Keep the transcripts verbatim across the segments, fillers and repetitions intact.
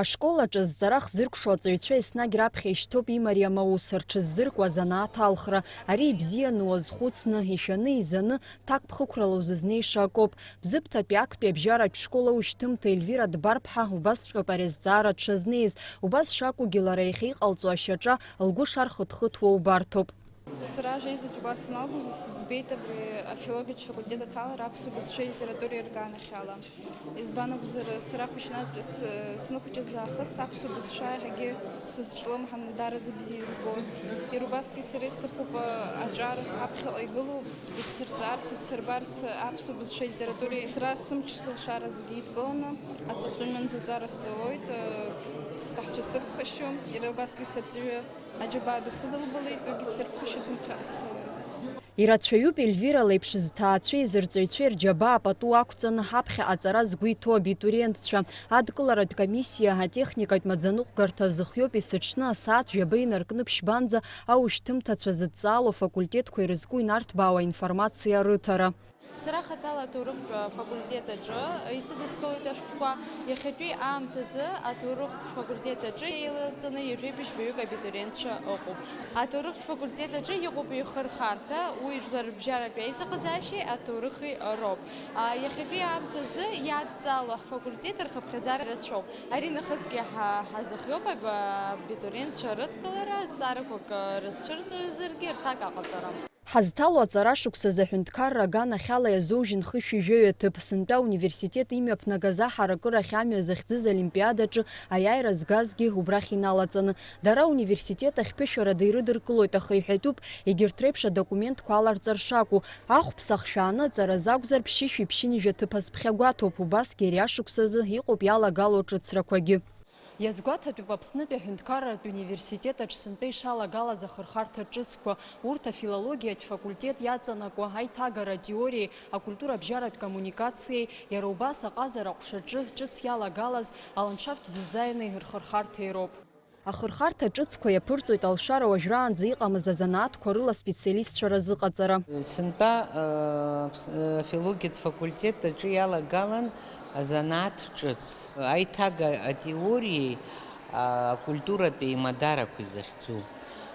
Ашкол аҿы азҵара хзыркәшо аҵаҩцәа еснагь раԥхьа ишьҭоуп имариам аус, рҽыззыркуа азанааҭ алхра. Ари ибзианы уазхәыцны, ишәаны, изаны, ҭакԥхықәрала узызнеиша акоуп. Бзыԥҭатәи актәи абжьаратә школ аушьҭымҭа Ельвира Дбарԥҳа убасҵәҟьоуп ари азҵаара дшазнеиз. Убас шакәугьы лара иахьа иҟалҵо ашьаҿа лгәы шархыҭхыҭуа убарҭоуп. Сара жәеизатәи класс саналгоз исыӡбеит абри афилологиатә факультет аҭалара аԥсуа бызшәеи литературеи рганахьала. Избан акәзар, сара хәыҷнатә с-, снықәыҷыз аахыс аԥсуа бызшәа еиҳагьы сызҿлымҳан, даараӡа бзиа избон. Иара убасгьы сара исҭахуп, а, аҿар аԥхьаҟа игылоу ицырҵарц, ицырбарц аԥсуа бызшәа литературеи. Сара сымч сылшара зегьы идкыланы аҵыхәтәанынӡа аҵара сҵалоит, а, сҭаацәа сырԥхашьо, иара убасгьы сырҵаҩы Аџьабаа ду сыдылбалеит, уигьы дсырԥхашьаӡом, ԥхьаҟа сцалоит. Ирацәаҩуп Ельвира леиԥш зҭаацәеи зырҵаҩцәеи рџьабаа пату ақәҵаны ҳаԥхьа аҵара згәы иҭоу абитуриентцәа. Адкыларатә комиссиа атехникатә маӡаныҟәгарҭа зыхиоуп есыҽны асааҭ жәаба инаркны ԥшьбанӡа аушьҭымҭацәа зыдҵаало афакультетқәа ирызку инарҭбаауа аинформациа рыҭара. Сара хаҭала аҭоурыхтә факультет аҿы исыдыскылоит ашәҟәқәа. Иахьатәи аамҭазы аҭоурыхтә факультет аҿы еилаҵаны ҩажәеи ԥшьбаҩык абитуриентцәа ыҟоуп. Аҭоурыхтә факультет аҿы иҟоуп ҩ-хырхарҭа, уи жәларбжьаратәи аизыҟазаашьеи аҭоурыхи роуп. А, иахьатәи аамҭазы иадҵало ҳфакультет рхыԥхьаӡара рацәоуп. Ари нахысгьы ҳа-, ҳазыхиоуп аб-, абитуриентцәа рыдкылара, зҵаарақәак рызцәырҵуазаргьы рҭак аҟаҵара. Ҳазҭало аҵарашықәсазы аҳәынҭқарра аганахьала иазоужьын хышәи жәаҩа ҭыԥ, сынтәа ауниверситет имҩаԥнагаз аҳаракырахь амҩа зыхьӡыз олимпиадаҿы аиааира згазгьы убрахь иналаҵаны. Дара ауниверситет ахь ԥышәарада ирыдыркылоит, аха иҳәатәуп, егьырҭ реиԥш адокументқәа аларҵар шакәу. Ахәԥсахшәа аныҵараз акәзар, ԥшьышәи ԥшьынҩажәа ҭыԥ азԥхьагәаҭоуп, убасгьы ари ашықәсазы иҟоуп иалагало ҿыцрақәагьы. Иазгәаҭатәуп Аԥснытәи аҳәынҭқарратә университет аҿ сынтәа ишалагалаз ахырхарҭа ҿыцқәа. Урҭ афилологиатә факультет иаҵанакуа аиҭагара атеориеи акультура абжьаратә коммуникациеи, иара убас аҟазара аҟәшаҿы ҿыц иалагалаз аландшафттә дизаини рхырхарҭеи роуп. Ахырхарҭа ҿыцқәа иаԥырҵоит алшара уажәраанӡа иҟамыз азанааҭқәа рыла специалистцәа разыҟаҵара. Сынтәа, э, ԥс-, э, афилологиатә факультет аҿы иалагалан азанааҭ ҿыц, аиҭага атеориеи, а, акультуратәи аимадарақәеи захьӡу.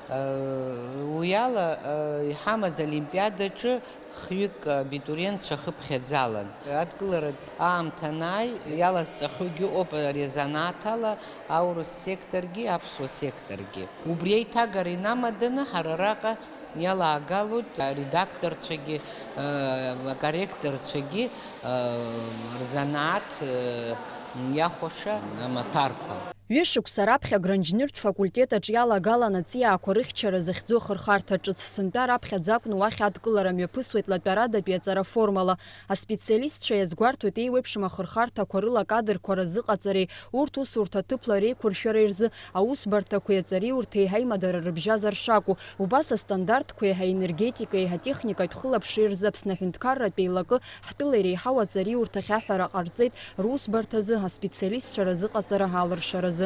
Э, уи ала, э, иҳамаз олимпиадаҿы хҩык абитуриентцәа хыԥхьаӡалан. Адкыларатә аамҭа анааи, иалазҵахьоугьы ыҟоуп ари азанааҭ ала аурыс секторгьы, аԥсуа секторгьы. Убри аиҭагара инамаданы ҳара араҟа иалаагалоит аредакторцәагьы, э, акорректорцәагьы, э, рзанааҭ, э, иахәаша амаҭәарқәа. Ҩышықәса раԥхьа агроинженертә факультет аҿы иалагалан аҵиаақәа рыхьчара захьӡу ахырхарҭа ҿыц. Сынтәа раԥхьаӡа акәны уахь адкылара мҩаԥысуеит латәарадатәи аҵара формала. Аспециалистцәа иазгәарҭоит еиуеиԥшым ахырхарҭақәа рыла акадрқәа разыҟаҵареи урҭ усурҭа ҭыԥла реиқәыршәареи рзы аусбарҭақәеи аҵареиурҭеи еиҳа имадара рыбжьазар шакәу. Убас астандартқәеи аенергетикеи, атехникатә хылаԥшреи рзы Аԥсны аҳәынҭқарратә еилакы ҳтәыла иреиҳау аҵареиурҭахь аҳәара ҟарҵеит русбарҭазы аспециалистцәа разыҟаҵара алыршаразы.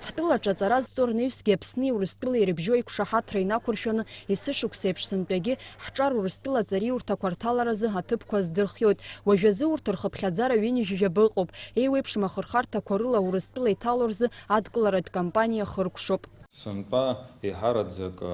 Ҳтәылаҿы аҵара зҵо рнаҩсгьы Аԥсни Урыстәылеи ирыбжьоу аиқәшаҳаҭра инақәыршәаны, есышықәса еиԥш сынтәагьы ҳҿар Урыстәыла аҵареиурҭақәа рҭаларазы аҭыԥқәа здырхиоит. Уажәазы урҭ рхыԥхьаӡара ҩынҩажәи жәаба ыҟоуп. Еиуеиԥшым ахырхарҭақәа рыла Урыстәыла иҭало рзы адкыларатә кампаниа хыркәшоуп. Сынтәа еиҳараӡак, а,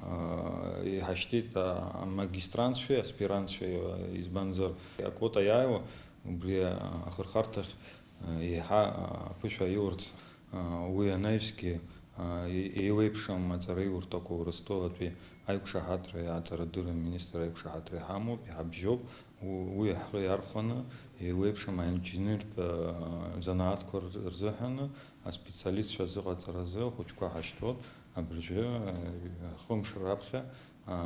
а, иҳашьҭит, а, амагистрантцәеи аспирантцәеи, а, избанзар, аквота иааиуа, убри, а, ахырхарҭахь, а, еиҳа, а, аԥышәа иурц, а, уи анаҩсгьы, а, е-, еиуеиԥшым аҵареиурҭақәа Урыстәылатәи аиқәшаҳаҭреи аҵарадырра аминистр аиқәшаҳаҭреи ҳамоуп, иҳабжьоуп. У-, уи ҳхы иархәаны, еиуеиԥшым аинженертә, а, занааҭқәа рзыҳәаны аспециалистцәа азыҟаҵаразы ахәыҷқәа ҳашьҭоуп. Абыржәы, а, хымш раԥхьа, а,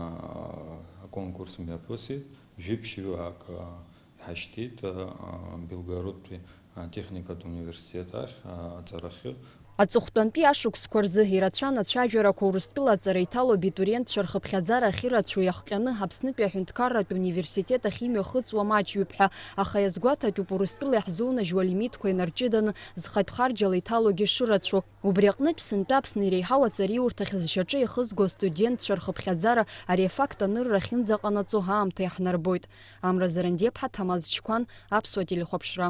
аконкурс мҩаԥысит, жәиԥшьҩык, а, иҳашьҭит, а, а, Белгородтәи атехникатә университет ахь, а, аҵарахьы. Аҵыхәтәантәи ашықәсқәа рзы ирацәан ацәажәарақәа Урыстәыла аҵара иҭало абитуриентцәа рхыԥхьаӡара ахьырацәоу иахҟьаны Аԥснытәи аҳәынҭқарратә университет ахь имҩахыҵуа маҷҩуп ҳәа, аха иазгәаҭатәуп Урыстәыла иаҳзунажьуа алимитқәа инарҷыданы зхатә харџьала иҭалогьы шырацәоу. Убри аҟнытә сынтәа Аԥсны иреиҳау аҵареиурҭахь зшьаҿа иахызго астудентцәа рхыԥхьаӡара ари афакт анырра ахьынӡаҟанаҵо аамҭа иаҳнарбоит. Амра Зарандиаԥҳа, Ҭамаз Чқәан, Аԥсуа телехәаԥшра.